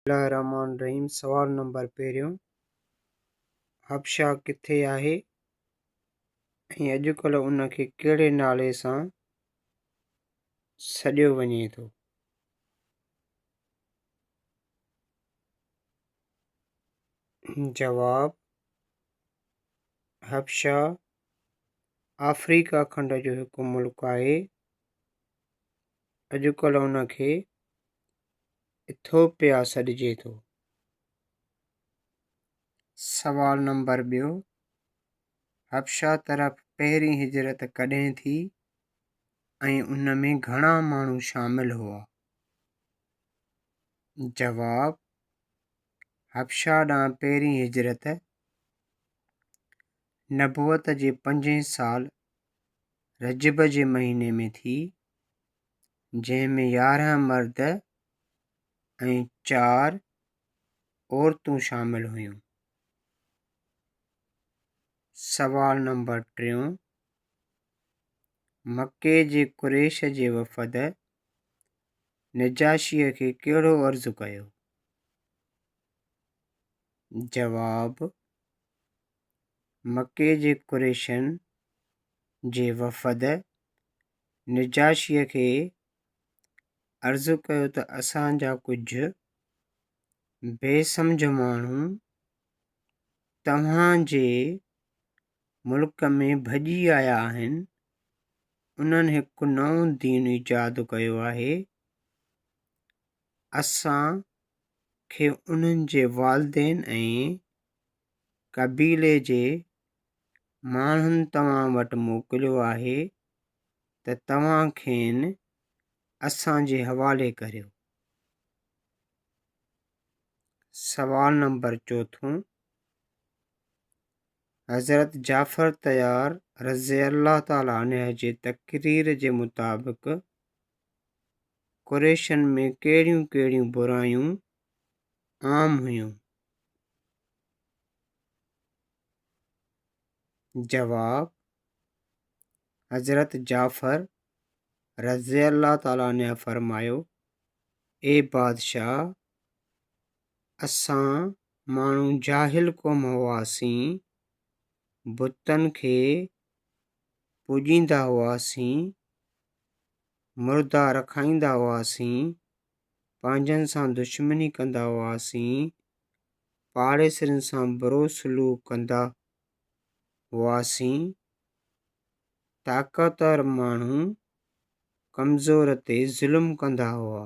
الله الرحمٰن الرحيم سوال نمبر پهريون، حبشه ڪٿي آهي ۽ اڄڪلهه ان کي ڪهڙي نالي سان سڏيو وڃي ٿو؟ جواب، حبشه آفريڪا کنڊ جو هڪ ملڪ آهي. اڄڪلهه ان کي ايٿوپيا سڏجي ٿو. سوال نمبر ٻيو، حبشه طرف پهرين هجرت ڪڏهن ٿي ۽ ان ۾ گهڻا ماڻهو شامل هئا؟ جواب، حبشه ڏانهن پهرين هجرت نبوت جي پنجين سال رجب جي مهيني ۾ ٿي، جنهن ۾ 11 مرد ۽ 4 عورتون شامل هيون. سوال نمبر ٽيون، مڪي جي قريش جي وفد نجاشيء کي ڪهڙو عرض ڪيو؟ جواب، مڪي جي قريشن جي وفد نجاشيء کي عرض ڪيو ته اسان جا ڪجهه بي سمجهه ماڻهو توهان جي ملڪ ۾ ڀڄي آيا آهن، انهن هڪ نئون دين ايجاد ڪيو آهي، اسان کي انهن جي والدين ۽ قبيلي جي ماڻهن توهان وٽ موڪليو آهي ته توهان کين اسان جي حوالي ڪريو. سوال نمبر چوٿون، حضرت جعفر طيار رضي الله تعالٰي عنه جي تقرير جي مطابق قريشن ۾ ڪهڙيون ڪهڙيون برايون عام هيون؟ جواب، حضرت جعفر رضي الله تعالٰي عنه فرمايو، اي بادشاهه! اسان ماڻهو جاهل قوم هئاسين، بتن کي پوڄيندا هئاسين، مردا رکائيندا هئاسين، پنهنجن سان دشمني ڪندا هئاسين، پاڙيسرين سان برو سلوڪ ڪندا هئاسين، طاقتور ماڻهو ڪمزور تي ظلم ڪندا هئا.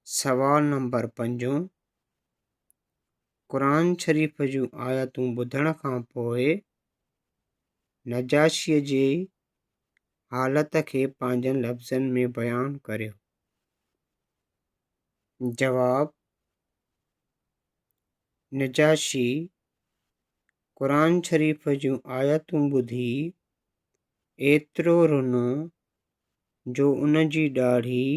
سوال نمبر پنجون، قرآن شريف جون آيتون ٻڌڻ کان پوء نجاشيء جي حالت کي پنهنجن لفظن ۾ بيان ڪريو. جواب، نجاشي قرآن شريف جون آيتون ٻڌي ايترو رنو جو ان جي ڏاڙهي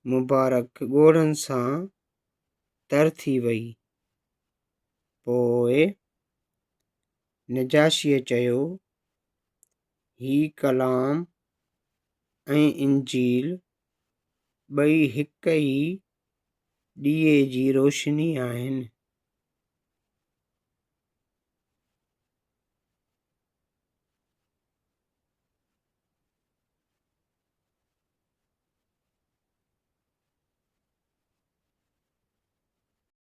مبارڪ ڳوڙهن سان تر ٿي وئي. پوء نجاشيء چيو، هي ڪلام ۽ انجيل ٻئي هڪ ئي ڏيئي جي روشني آهن.